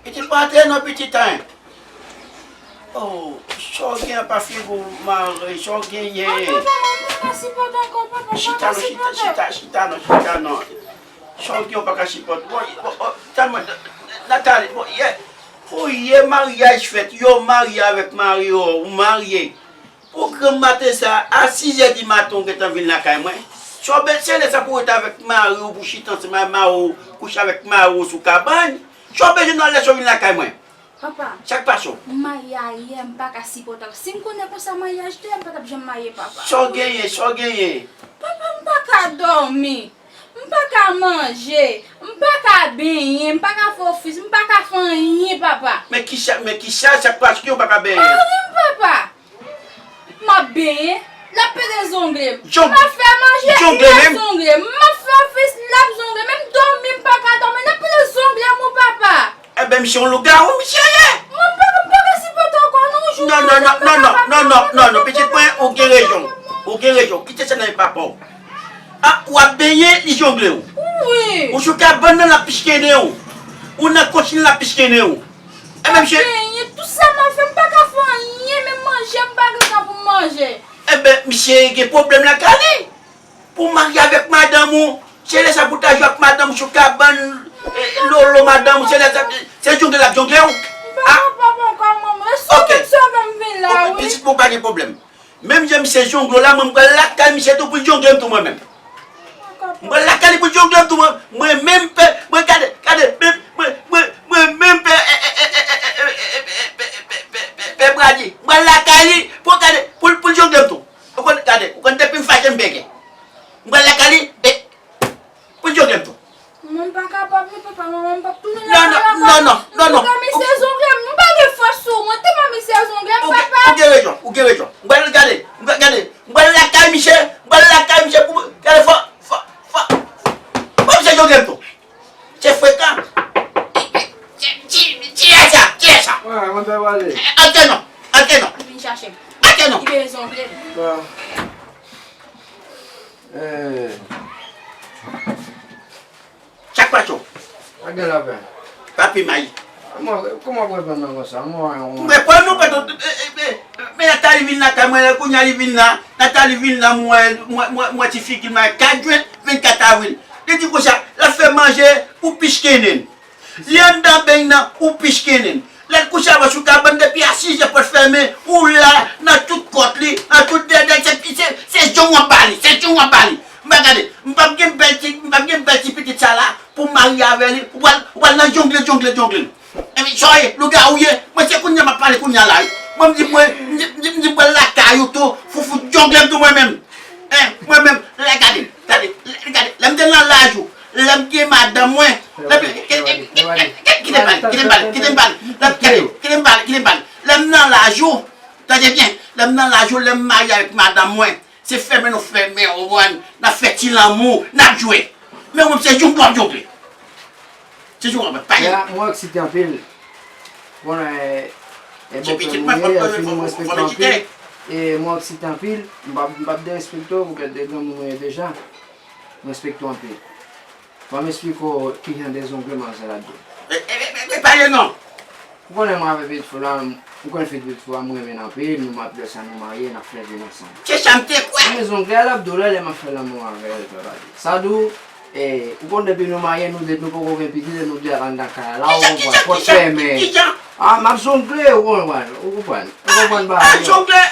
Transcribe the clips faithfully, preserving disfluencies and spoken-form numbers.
Pitit pa antre non, pitit an. Oh, sa w gen pa figi w mare, sa w genyen? Papa, mwen pa ka sipòte ankò, papa, mwen pa ka sipòte. Chita non, chita, chita, chita non, chita non. Sa w gen w pa ka sipòte. Bon, bon, bon, tèlman, Nathalie, bon, yè, oh, yè maryaj fèt, yo marye avèk mari yo, ou marye. Pou granm maten sa a, a sis è di maten ou gentan vin lakay mwen. Sa w be-, se lè sa pou w ret avèk mari w, pou chita ansanm ak mari w, kouche avèk mari w sou kabann. Sa w bezwen nan lè sa w vin lakay mwen? Papa, sa k pase w? M marye ayè, m pa ka sipòte ankò. Si m konnen konsa maryaj te ye, m pa t ap janm marye, papa. Sa w genyen, sa w genyen? Papa, m pa ka dòmi. M pa ka manje. M pa ka benyen. M pa ka fè ofis. M pa ka fè anyen, papa. Men kisa, men kisa, sa k pase w pa ka benyen? Mari m, papa. M ap benyen, l ap pete zongle m. M ap fè manje, l ap zongle m. M ap fè ofis, l ap zongle m. Menm dòmi, m pa ka dòmi, l ap pete zongle m, wi, papa. Enben, misye yon lougawou, misye ye. Mwen, m pa, m pa ka sipòte ankò, non, jou. Non, non, non, non, non, non, non, non, non, pitit mwen, ou gen rezon. Ou gen rezon. Kite sa nan men papa w. Ah, w ap benyen, li zongle w. Wi. Ou sou kabann nan, l ap pichkennen w. Ou nan kont li, l ap pichkennen w. Enben, misye. Anyen, tout sa m ap fè, m pa ka fè anyen, menm manje, m pa gen tan pou m manje. Enben, misye gen pwoblèm lakay li. Pou w marye avèk madanm ou, se lè sa pou w ta jwe ak madanm ou sou kabann, eh, lolo madanm ou, se lè sa, se zongle l ap zongle w. M pa kapab ankò, manman. E sou tout sa fè m vin la, wi. Pitit mwen, pa gen pwoblèm. Menm jan misye zongle w la, mwen, m pral lakay misye tou pou l zongle m tou mwen menm. M pral lakay li pou l zongle m tou mwen. Mwen menm pè, mwen gade, gade, mwen, mwen, mwen, mwen menm pè, pè Brady. M pral lakay li pou gade, pou, pou l zongle m tou. Ou konn, gade, ou konn depi m fache m bègè. M pral lakay li, e, pou l zongle m tou. Mwen pa kapab non papa, manman, m p ap tounen lakay la ankò. Non, non, non, non. Ou ka misye zongle m, m pa gen fòs sou mwen, te pa misye zongle m, papa. Ou gen rezon, ou gen rezon. M pral gade, m pral gade, m pral lakay misye, m pral lakay misye pou gade fò, fò, fò. Fò misye zongle m tou. Se frekan. Kiyès sa? Kiyès sa? Antre non, antre non. Li vin chache m. Antre non. Li vin zongle m. Eh. Sa k pase w? Pa gen lapè. Papi may. Kòman, kòman w ap reponn mwen konsa? Mwen, mwen... M reponn ou pa tout, e, e, e, men Nathalie vin lakay mwen, lè kounye a li vin la, Nathalie vin la, mwen, mwen, mwen, mwen ti figi l mwen kat jwen, vennkat avril. Li di konsa, l ap fè manje pou pichkennen. Li anndan beny nan, ou pichkennen. Lè l kouche avè w sou kabann depi a sis è pòt fèmen, ou la nan tout kont li, nan tout dèdè, se, se, se zong w ap ba li, se zong w ap ba li. M pa gade, m p ap gen bèl ti, m p ap gen bèl ti pitit sa la pou m marye avè li, ou pral, ou pral nan zongle, zongle, zongle. Enben, sa w ye, lougawou ye, mwen se kounye a m ap pale kounye a la, wi. Mwen m di mwen, m di, m di, m di m pral lakay ou tou, foufou zongle m tou mwen menm. Hein, mwen menm, lè gade, gade, lè gade, lè m te nan laj ou, lè m gen madanm mwen, lè m, kite m pale, kite m pale, kite m pale, lè m gade, kite m pale, kite m pale. Lè m nan laj ou, tande byen, lè m nan laj ou, lè m marye avèk madanm mwen, se fèmen nou fèmen, ou konprann, n ap fè ti lanmou, n ap jwe. Men ou menm se zongle w ap zongle. Se zongle w ap pale. Ya, mwen eksite anpil. Bon, e, e bon pitit mwen, fò m, fò m, fò m eksite. E mwen eksite anpil. M p ap, m p ap derespekte w, pou kèk de granmoun ou ye deja. Mwen respekte w anpil. Ban m esplike w kijan de zongle manzè la dwe. E, e, e, e, pale non. Ou konnen mwen avèk pitit fi w la, ou konnen pitit fi w la, mwen renmen l anpil, nou, malgre sa nou marye, n ap fè vi n ansanm. Se sa m te kwè. Men zongle a l ap di w la, lè m ap fè lanmou avè l, pè Badi. Sa di w, e, ou konn depi nou marye, nou de, nou poko gen pitit, nou de ap anndan kay la, ou konprann, pòt fèmen. Kijan? A, m ap zongle, ou konprann, ou konprann, ou konprann bagay yo. Zongle,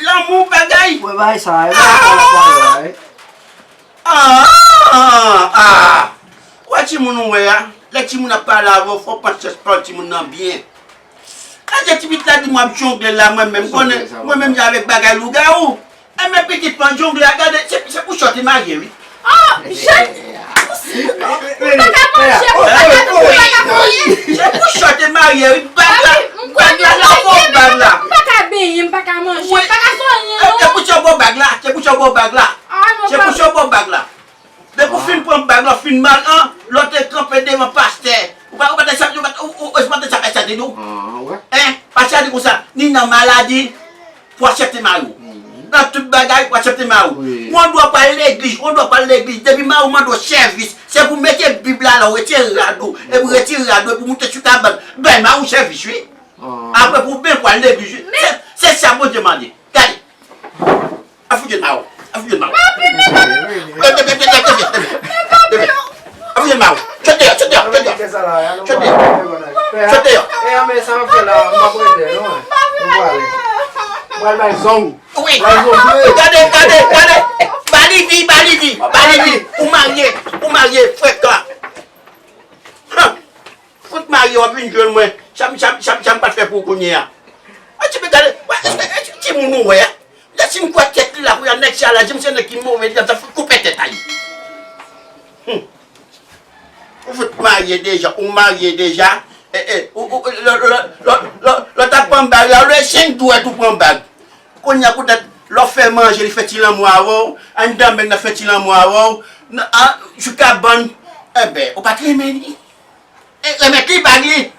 lanmou, bagay. Wè, bagay sa, e bagay sa l ap pale la, wi. Ah, ah, ah. Ou wè timoun ou wè a? Lè timoun ap pale avè w, fò w pran chans pawòl timoun nan byen. Kande ti pitit la di mwen ap jongle la, mwen menm konnen, mwen menm jan avèk bagay lougawou. Enben pitit mwen jongle a, gade, se, se pou sa w te marye, wi. Oh, je, m pa ka manje, m pa ka, m pa ka fè anyen. Se pou sa w te marye, wi. Bag la, bag la, la fò bag la. M pa ka benyen, m pa ka manje, m pa ka fè anyen, non. Se pou sa w ba w bag la, se pou sa w ba w bag la. Se pou sa w ba w bag la. Depi w fin pran bag la, w fin mal an, lè w te kanpe devan pastè. Ou pa, ou pa te sa, ou pa, ou, ou, ou pa te sa pastè te di w? Hein? Pastè a di konsa, ni nan maladi, pou aksepte mari w. Nan tout bagay, w aksepte mari w. Wi. Ou gen dwa pral legliz, ou gen dwa pral legliz. Depi mari w mande w sèvis, se pou mete Bib la la, ou retire rad ou, epi retire rad ou, epi moute sou kabann. Bay mari w sèvis, wi. Apre pou w byen pral legliz, wi. Se, se sa Bondye mande. Gade. A fout mari w. A fout mari w. Papi, men papi. Leve, leve, leve, leve, leve. Leve. A fout mari w. Sot deyò, sot deyò, sot deyò. Sot deyò. Sot deyò. E, men sa m ap fè la, m ap rete, non. Mwen pral. Mwen pral bay zong. Wi. Gade, gade, gade. Ba li di, ba li di, ba li di. Ou marye, ou marye frekan. Fout marye, w ap vin jwenn mwen. Sa m, sa m, sa m, sa m pa t fè pou ou kounye a. A ti pe gade, wè, èske, èske timoun ou wè a? Lè si m kwè tèt li la, pou y a nèg sa la, di m se nèg ki move, li ap fout koupe tèt a li. Ou fout marye deja, ou marye deja. E, e, ou, ou, lè, lè, lè, lè, lè w t ap pran bag la, ou lè senk dwèt ou pran bag. Kounye a poutèt, lè w fè manje, li fè ti lanmou avè w, anndan menm nan fè ti lanmou avè w, nan, a, sou kabann, enben, ou pa t renmen li. E, remèt li bag li.